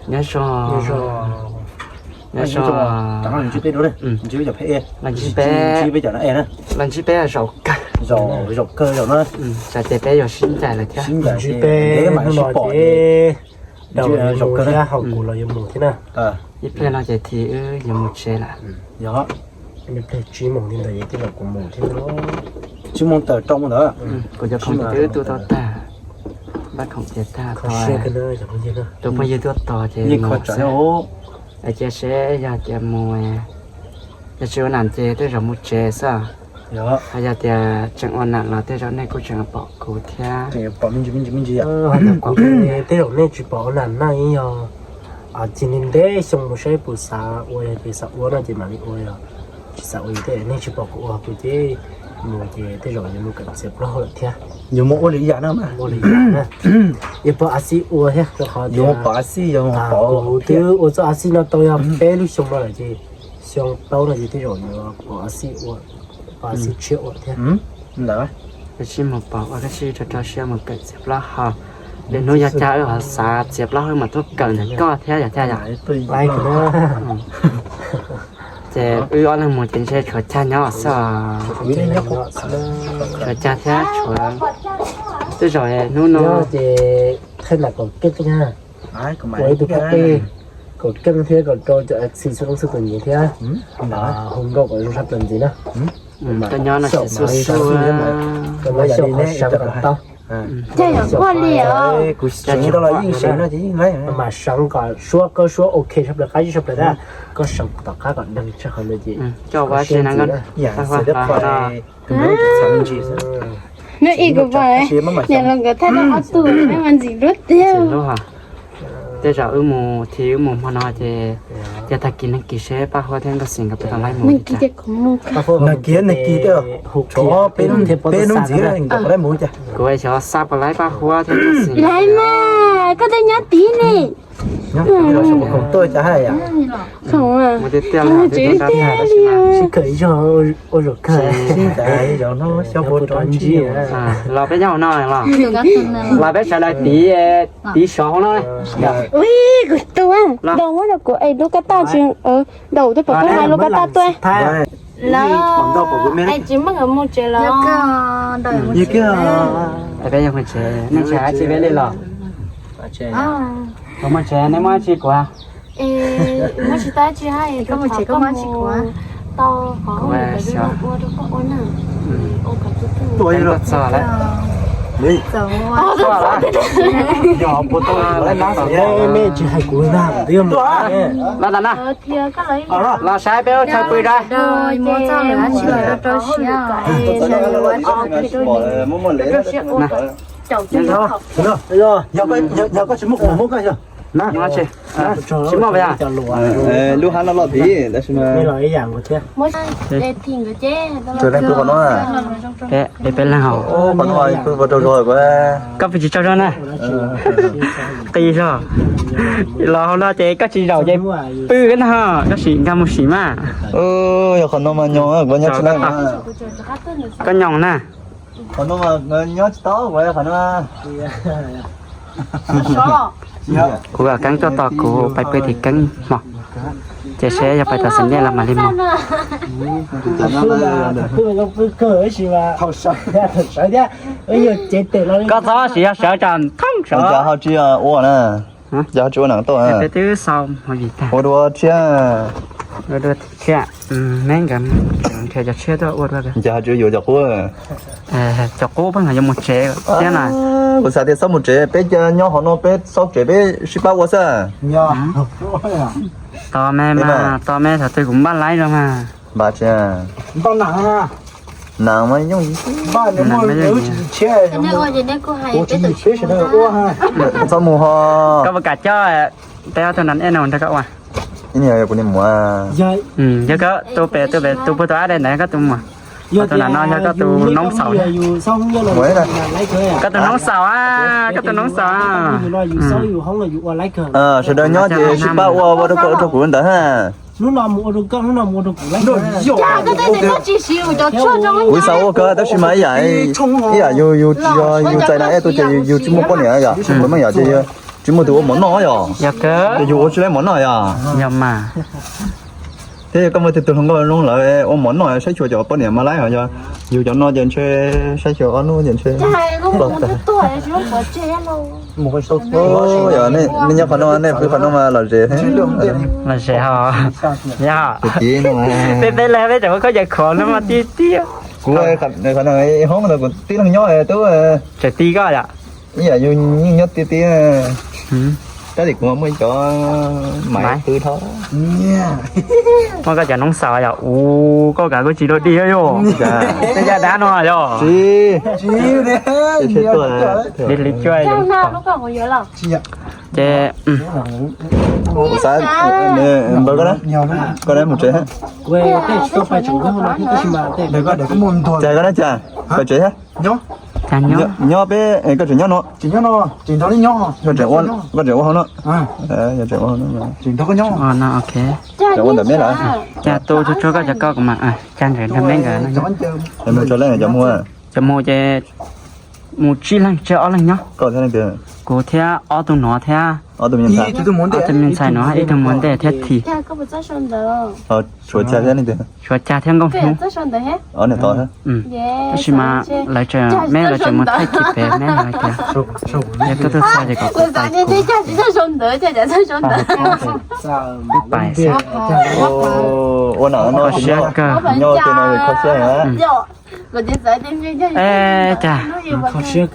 Nyob zoo, nyob zoo, los ntsib peb, los ntsib peb zaum kawg, tsam ces peb yuav sib ncaim lawm thiab. Ntsib peb hnub no ces, zaum kawg thiab, hauv kuv los yuav mus thiab na. Ib pliag no ces thiaj wb yuav mus tsev lawm. Ib pliag tsib moos li ntawd ces tej zaum kuv mus thiab. Tsib moos tawm rau mus ntawd. Kuv cov khoom ces twb tu tau tag, npaj khoom ces tag, tus phooj ywg tuaj tos ces mus xwb. Cia seb yog tias mus, yog tsis ua nam ces tej zaum mus tsev xwb. Ho yog tias tseem ua nam los tej zaum nej kuj tseem pom kuv thiab. Tej zaum nej tsis pom ua nam na, ib yog cia li ntev xyoo mus saib puas xav ua, yog tias xav ua no ces mam li ua, yog tsis xav ua ces tej zaum nej tsis pom kuv ua, kuv ces mus ces tej zaum yuav mus kawm txiav plaub hau lawm thiab. Yuav mus ua li yam na, ua li yam na. Yuav pom a xij ua thiab, rau qhov tias kuv twb ua txoj a xij no tau yog peb lub xyoo no lawm ces xyoo plaub no ces tej zaum yuav pom a xij ua, pom a xij tshiab ua thiab. Koj sim mus pom ua, koj sim rau rau siab mus kawm txiav plaub hau. Lwm hnub yog cas wb ho xav txiav plaub hau mas tuaj kawm ntawm koj thiab yom, cas yom. Ces wb ob leeg mus ces ntshe tshuav Cag nyob xwb. Tshuav Cag thiab tshuav, tej zaum hnub no ces thaj nram kaum keeb na, ua ib tug phab pej kaum keeb thiab kom rau cov xis xu loob xu tus nyiam thiab, hu nkauj kom zoo sab plaws ntxiv na. Koj nyob no ces xu xu, koj nyob xyaum qhov sab kom tau. Kuv seev tau los yeej seev no ces yeej mas seev kom suab, koj suab ok sab plaws qab zib sab plaws na, koj seev tom qab kom deeg tshaj qhov ntawd ces koj ua tsis na. Nws ib kuv pom niam laus nkawd thaij tau ob tug, peb mas ntxim hlub tiag. Tej zaum wb mus, thiab wb mus hmo no ces, ces tag kis neeg kis seb Paj Huab thiab Nkauj Xis nkawd puas tau laib mus. Neeg kis, neeg kis, tshuav peb hnub ntxiv nkawd puas laib mus cas. Kuv xyov xav puas laib Paj Huab thiab Nkauj Xis. Laib mas, koj tej nyob tid ne. Khoom, mus tiag tiag, sib kawm ib zaug ua zaum kawg. Los peb nyob hauv no los, los peb sawv daws tiv, tiv sov hauv no. Ui, kuv tu, Daus muab rau kuv es lub kab tag tsis, Daus twb pom koj hais lub kab tag tuaj. Los, tsis muab nkawd mus tsev los. Peb yuav mus tsev, nej tsis hais dab tsi peb li los? Muaj tsev, nej muaj dab tsi kuv? Muaj tsis tau dab tsi, koj mus tsev koj muaj dab tsi kuv? Kuv xyov. Tuaj txog lawm. Mej tsis hais kuv na, twb yog mus. Los tas na. Los saib peb ua chaw pw da. Yog koj tsis muaj kuv muab koj yog. Tsis muaj, lub hab no loj tid tab sis mas. Peb leeg haus. Koj pw tsis tsaug zog na. Qis zog. Los hauv no ces koj tsis zaum ces pw koj no, koj sim nkag mus sim mas. Yog qhov no mas nyoos, koj nyoos na. Qhov no mas nyob tsis tau, qhov no. Kuv kom Keeb tuaj tos kuv pais pw tim Keeb hmo, ces seb yog pais tom Xam Nyaj los mam li mus. Koj txhob siv yog sawv tsam thoob sawv. Cas ho tsis ua na? Cas ho tsis ua na tau? Peb twb xaus ua dua tshiab. Ua dua tshiab, me nkawd nrhiav cov tshiab tuaj ua dua. Cas ho tsis yuav cov qub? Cov qub pheej yuav mus tsev thiab na. Kuv xav tias txhob mus tsev, peb cia nyob hauv no, peb xauj tsev peb sib pab ua xwb. Tos me mas, tos me thaum twg kuv npaj laib los mas. Npaj tsis, npaj nas, nas mas yooj yim. Txhob mus ho. Koj puas kam coj peb ob tug nas ej no nrog koj ua? Yog koj tus pem, tus pem, tus puag tus ab dai ntawd koj tus muam. Tus nas no yog koj tus noob xaus. Koj tus noob xaus, koj tus noob xaus. Sawv daws nyob ces sib pab ua, ua rau koj ua rau kuv ntawd ha. Kuv xav ua kawg tab sis mas ib yam, ib yam yus, yus tsis yog yus txais nas ej tuaj ces yus tsis muaj poj niam yom, kuv meej yom ces yus tsis Tsis muaj tus ua mov noj yom? Yog kawg. Ces yus ua tsis laib mov noj yom? Yog mas. Thiab yog koj muaj tus hluas nkauj zoo lawm ua mov noj saib xyuas cov poj niam mas laib, yog yus cov no ces ntshe saib xyuas ob hnub ces ntshe los tas. Yog nej nyob qhov no, nej pw qhov no mas lom zem. Lom zem ho. Yog. Peb peb leeg peb tseem muaj khaub ncaws khov no mas tib tib. Kuv qhov no hoob ntawd kuv tib leeg nyob tub. Tseem tib koj yom? Ib yam yus yeej nyob tiag tiag. Tab sis kuv muaj ib cov maiv qwb dhau. Muaj koj cov noob xaus yom, ua koj kav kuj tsis dua dig yom. Tej caj dab no yom. Li li cuaj. Ces npawg koj na, koj mus tsev. Cas koj na cas, koj tsev thiab? Nyob peb, koj tseem nyob no? Koj tseem ua hauv no? Tseem ua ntawm meb lawm. Cas tu tsuag tsuag koj cov koj kuv mas cas ntsawm nrog meb nkawd. Mus tso leej cov muag. Cov mus ces mus tsib leeg tseg ob leeg nyob. Kuv thiab ob tug no thiab ob tug me ntxhais no, ib tug mus ntej thiab Thi. Tshuav Cag thiab Nkauj Hnub. Tab sis mas lawv tseem, meb lawv tseem mus thaij kis pem meb hais tias yog tuaj tuaj txog ces kom kuv pais kuv, kuv pais xwb. Kho siab kawg.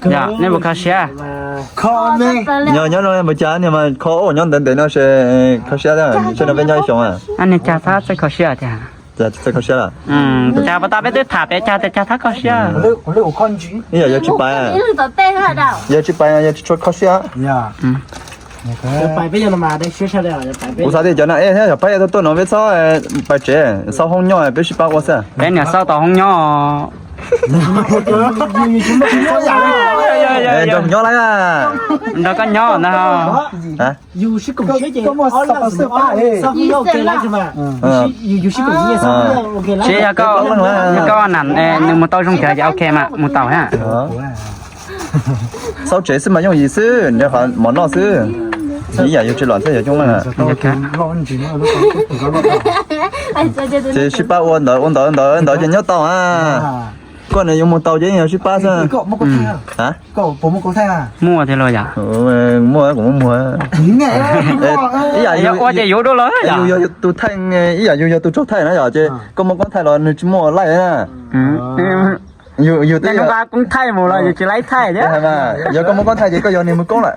Cas, nej puas kho siab? Nyob nyob no mas cas niag mas kho ua nyob ntev ntev no es kho siab, seb no peb nyob ib xyoos. Niag Cag thab txawj kho siab tiag. Cas txawj kho siab lawm? Cas pas tas peb twb tham pem Cag tias Cag thab kho siab. Ib yam yog tsis pais, yog tsis pais yog tsis tshua kho siab. Kuv xav tias cov no ej thiab yog pab tuaj tuaj no peb txhob pais tsev, xauj hoob nyob peb sib pab ua xwb. Peb niam xauj tau hoob nyob. Nrog nyob lawm. Nrog koj nyob ntag. Tsis yog koj, yog koj nam nws mus tau zoo kawg ces ok mas mus tau thiab. Xauj tsev xwb mas yooj yim xwb, nrhiav qhov mov noj xwb. Ib yam yus tsis los thiab yog coob na. Ces sib pab ua ntawd ua ntawd ntawd ntawd ces nyob tau a. Koj nws yuav mus tau ces yog sib pab xwb. Muaj tiag los yom? Muaj, kuv muaj muag. Ib yam yus ua ces yuav dua los yus yog tus thaij, ib yam yus yog tus tsaug thaij na yom, ces koj muaj koob thaij los nws tsis muaj laij na. Yus, yus twb yog koob thaij mus los yus tsis laij thaij thiab. Yog koj muaj koob thaij ces koj yog niag muaj koob lawm.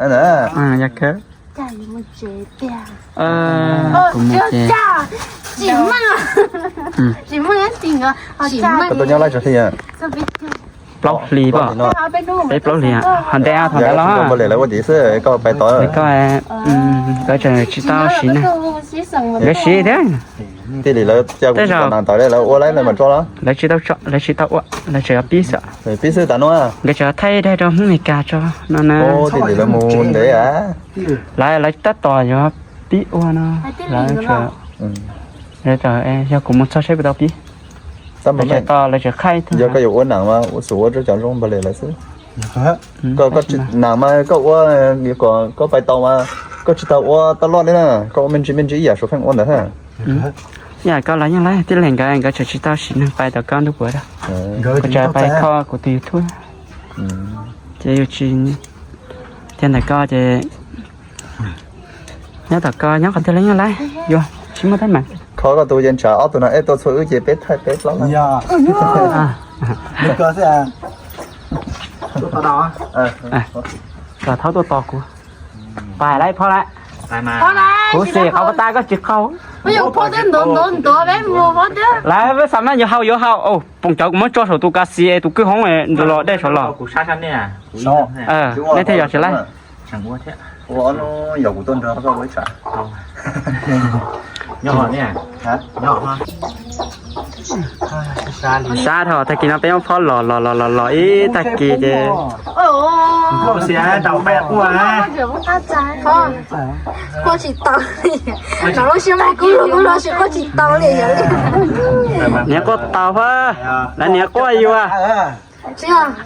Kuv mus ces. Koj tuaj nyob laij tso hli. Plaub hlis pom. Peb plaub hlis. Ho ntej thaum ntawd los npau li lawv ua tim xwb koj pais tod. Koj, nkawd tseem tsis tau siv ne. Nkawd siv thiab. Tej zaum lawv ua lawv mas tso los. Lawv tsis tau ua, lawv tseem pib xwb. Pib xwb tas no. Nkawd tseem thaij daim rau Hmoob Meskas tso no na. Tej zaum lawv mus ntev. Lawv, lawv tab tom yuav pib ua no. Lawv, yog kuv mus txog seb puas tau pib. Lawv tseem thaij. Yog koj yuav ua nam mas ua xum ua rau cov zoo npau li lawv xwb. Koj, nam mas koj ua, koj pais tau mas koj tsis tau ua taj loj li na, koj ua me ntsis me ntsis ib yam suav pheej ua ntawd thiab. Ib yam koj los yeej laib tib leeg, nkawd, nkawd tseem tsis tau sim neeg pais tom koj ntuj puav. Kuv tseem pais kho kuv tus YouTube. Ces yus tsis, tiag ntawm koj ces nyob tom koj nyob qhov twg los yeej laib, yuav tsis muaj teeb meem. Kho koj tus ces ntshav ob tug no ej tuaj txhua wb ces peb thaij peb plaub. Kom thaub tuaj tos kuv. Pais lawm, phauj lawm. Kuv xim qhov pas tas koj tsis qaug. Lawv peb xam maj yuav haus yuav haus, poom cawv kuv muab tso saum tus kas xis es tus kwj hoob los dej saud los. Nej thiaj yog tsis laib. Sab dhau tag kis no peb muab phob los los los los ib tag kis ces. Quaj tsis tau li. Lub siab mas kub lug kub lug tsis quaj tsis tau li. Niam quaj tau, lawv niam quaj yus.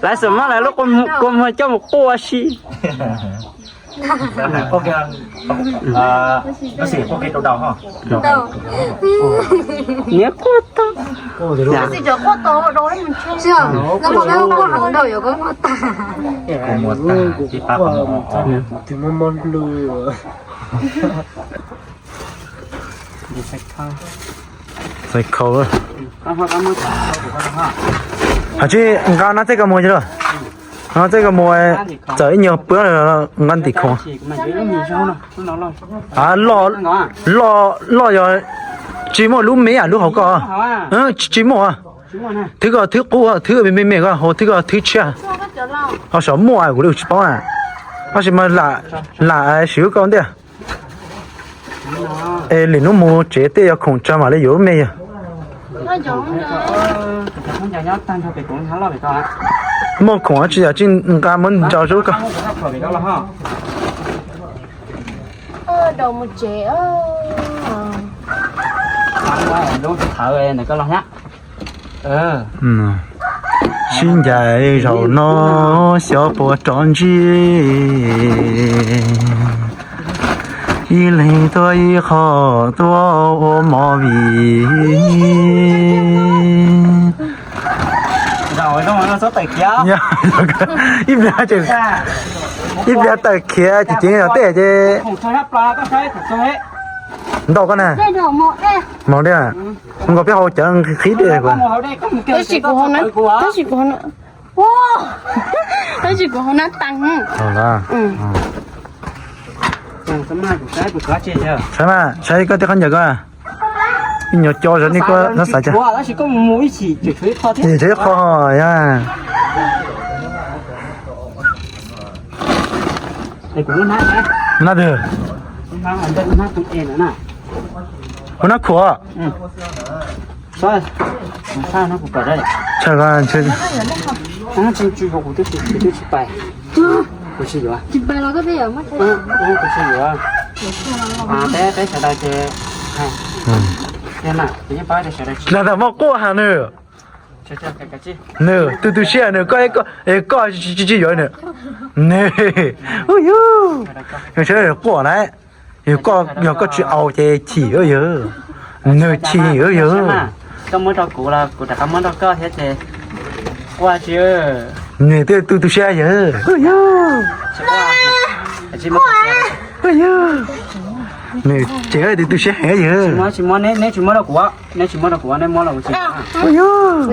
Lawv xam maj lawv lub kua muag coj mus quaj si. Koj kiag, koj siv koj kiag rau đầu ho. Niag quaj tau. Koj muag tag, tib pab koj muag os. Txais khau. Hais tsis nqa no txij koj muag ces lawm. No txij koj muag txawm ib nyuag pwb nqa ntim khoom. Loj, loj yog tsis muaj lub me lub hauv koj. Tsis muaj. Thwb koj thwb qub thwb me me me koj hauv thwb koj thwb tshiab. Ho saum muaj kuv li tsis paub na. Tab sis mas lam siv koj ntiag. Es lwm hnub mus tsev tej yog khoom tsawg mam li yuav lub me yog. Muaj khoom tsis yog tsis nqa muab ntsaws rau koj. Sib ncaim zaum no xyov puas rov ntsib. Ib leeg tuaj ib qho tuaj ua movie. Ib pliag, ib pliag tawm khiav ces ceev yog tej ces. Ntau koj na. Maus dej, nkaus peb hau cawv qhib dej. Tab sis kuv hau nab tas. Saib mas, saib koj tej khaub ncaws koj. Ib nyuag co zog nej koj xav cas. Ib qho. Nab twg? Kuv nab khuam. Tsis pais los koj peb yuav. Peb sawv daws ces Lag tau muaj quaj ha nws. Nws tu tu siab nws, koj, koj tsis yuav nws. Nws, u yug, nws sawv daws quaj na. Yog koj, yog koj tsis aus ces chim yog, nws chim yog. Koj muab rau kuv los kuv rov qab muab rau koj thiab ces quaj tsis. Nws twb tu tu siab yog, u yug, u yug, nws tseem tu tu siab heev yog. Tsis muab, neb tsis muab rau kuv, neb tsis muab rau kuv, neb muab los kuv tsis. U yug,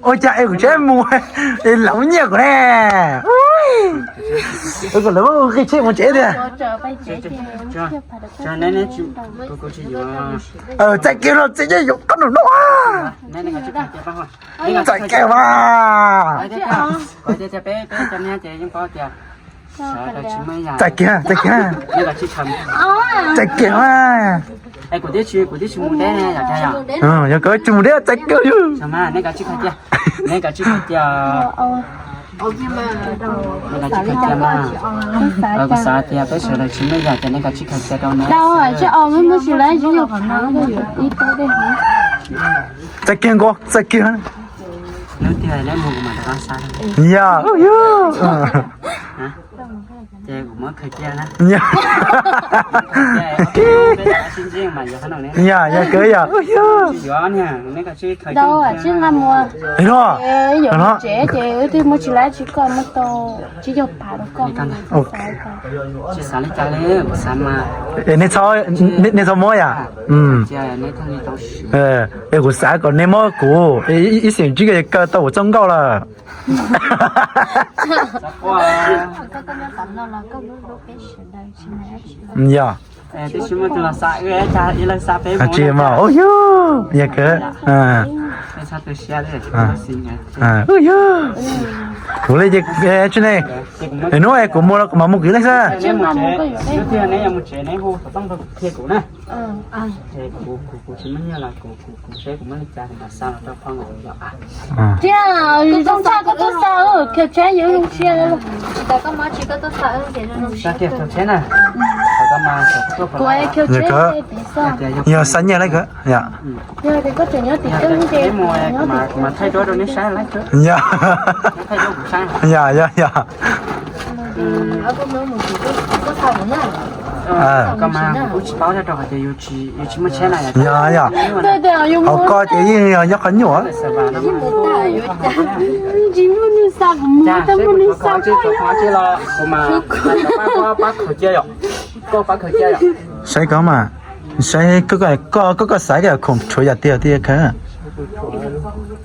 ua cas es kuv tsev mus es lawv nyiaj kuv ne. Kom lawv qi tsheb mus tsev tiag. Txais kiag los txais kiag yuav koj nug no. Txais kiag mas. Txais kiag, txais kiag. Txais kiag mas. Yog koj tsis mus deb txais kiag yog. Kuv xav tias peb sawv daws tsis muaj yam ces neb kav tsij khaws cia rau neb. Txais kiag nkaus, txais kiag. Hnub twg neb mus kuv mam rov qab xa. Yog, yog. Ces kuv muab khaws cia na. Yog, yog kawg yog. Tsis yuav niag, neb kav tsij khaws cia. Tsev ces wb twb muab tsis laib tsis koj muab tau tsib caug phav rau koj. Tsis xav li cas li, kuv xav mas. Nej txhob muab yom. Es kuv xav kom nej muab kuv ib xeem tsib koj kaw tau kuv txoj nkauj lawm. Yog. Tsis mas, yog kawg. Kuv li ces tsis ne. Hnub es kuv mus los kuv mam mus kwv nej xwb. Tiag, zoo tshaj koj tuaj xa, khaws tsheb yus zoo siab. Tsis tas koj mob tsis koj tuaj xa ces zoo siab. Yog kawg, yog xa nyiaj lawm kawg yom. Yog, yog, yog, yog. Yog, yog. Hauv ko ces yeej yog nyob qhov nyuaj. Saib koj mas, saib koj, koj xaiv tias khoom tshuav yam twg tiag kawg.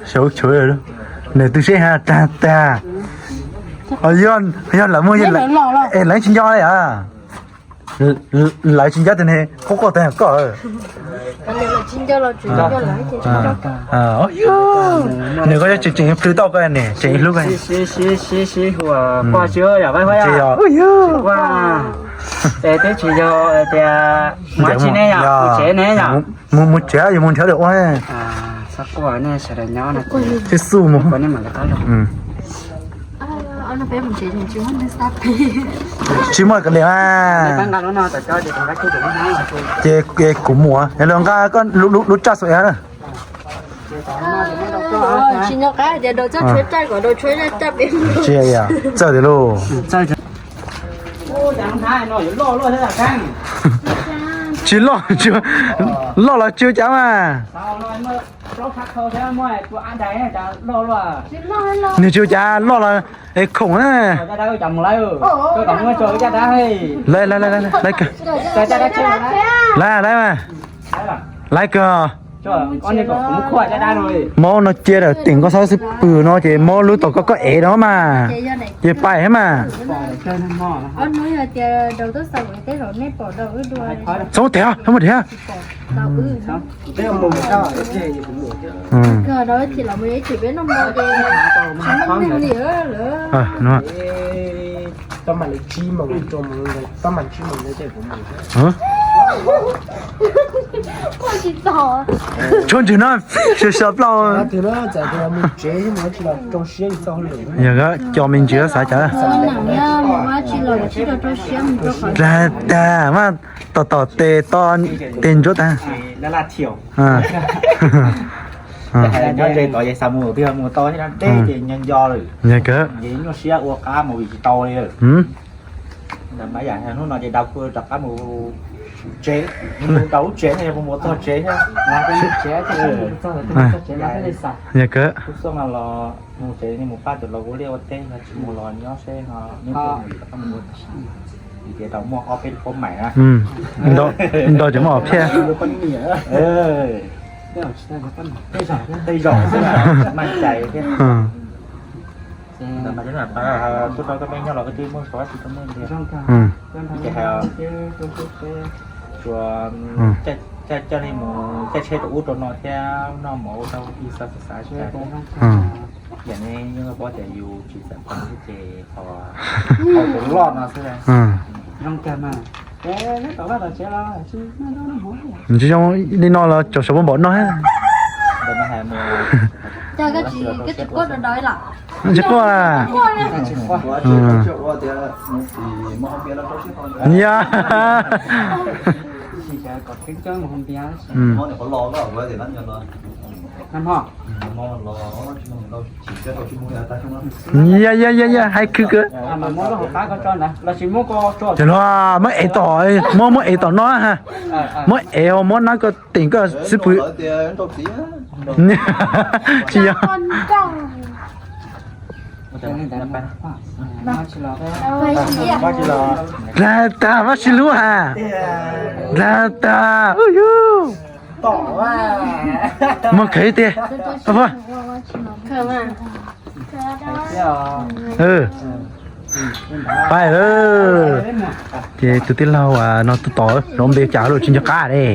Saib tshuav nws tu siab tag tag. Yog lawv muaj, es lawv tsis nco li. Lawv tsis nco tus ne qub quaj tag koj. Nws koj tseem tseem plhws tau koj ne, tseem hlub koj. Sib sib sib sib hu quaj tsis yog, es twb tsis yog tias mus tsev ne yom, mus tsev yog mus nrhiav dua ua. Txhob quaj nej sawv daws nyob no, sib xub mus. Tsis muaj kav liam mas. Ces kuv mus es los nqa koj lub tsaj xuam ev na. Tsis nco qab tias daus txoj tshuav raj kom daus tshuav raj pem. Tsis txawj tiag lauj. Tsis loj, loj los tsis ua cas mas. Nws tsis ua cas, loj los es khoom na. Laiv, laiv, laiv, laiv kawg. Laiv, laiv mas. Laiv kawg. Mob no cia lawm, teem koj xav xwb pwg no ces mob lub tom koj, koj ev no mas. Ces pais thiab mas. Txhob tiag, txhob tiag. Tshuav ntswg no, sawv sawv plaub. Yog co me ntsis xav cas. Dag tag mas, tom tom tes to tes ntsuab tag. Nyob ze tod ces xav mus twg mus tau thiab, deb ces nco nco lawm. Yog kawg. Ces nyuaj siab ua qab mus vim tsis tau li. Ntawm mas yam hnub no ces daus kuj rov qab mus tsev, mus rau lub tsev no yog mus txog tsev thiab. Yog kawg. Kuv xoj no los mus tsev, mus pab tus laus ua liaj ua teb, tsis mus los nyob seb no, nyob mus rov qab mus ua. Vim tias daus muaj ob peb lub paub maim na. Nrau ces muaj ob phiaj. Tej zaum xwb, meej cai thiab. Ntawm mas tub rau koj peb nyob los koj twb muaj sov dab tsi rau nej tiag. Ces hais tsuas coj li mus caij tsheb rau ub rau no thiab noj mov ua rau ib xav xav xav tsis tau. Yam nej yeej paub tias yus tsis txawm pom xwb ces qhov tus loj no xwb. Ntshe zoo li no los tsaus sawv npaum no. Tsis quaj. Ya. Ya ya ya ya, hais khwv kawg. Cov no muab ev tom, muab, muab ev tom no ha. Muab ev ho muab nab koj teem koj xib pwg. Tsis yog. Dag tag, Vajtswv hlub ha. Dag tag, u yug. Muab khaws tiag. Pais lawm. Ces tus tij laug uas no tus tod lov npe cas los tsis nco qab ne.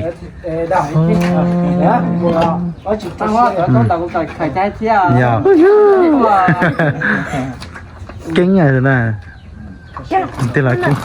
Yog. Keeb na. Tij laug Keeb.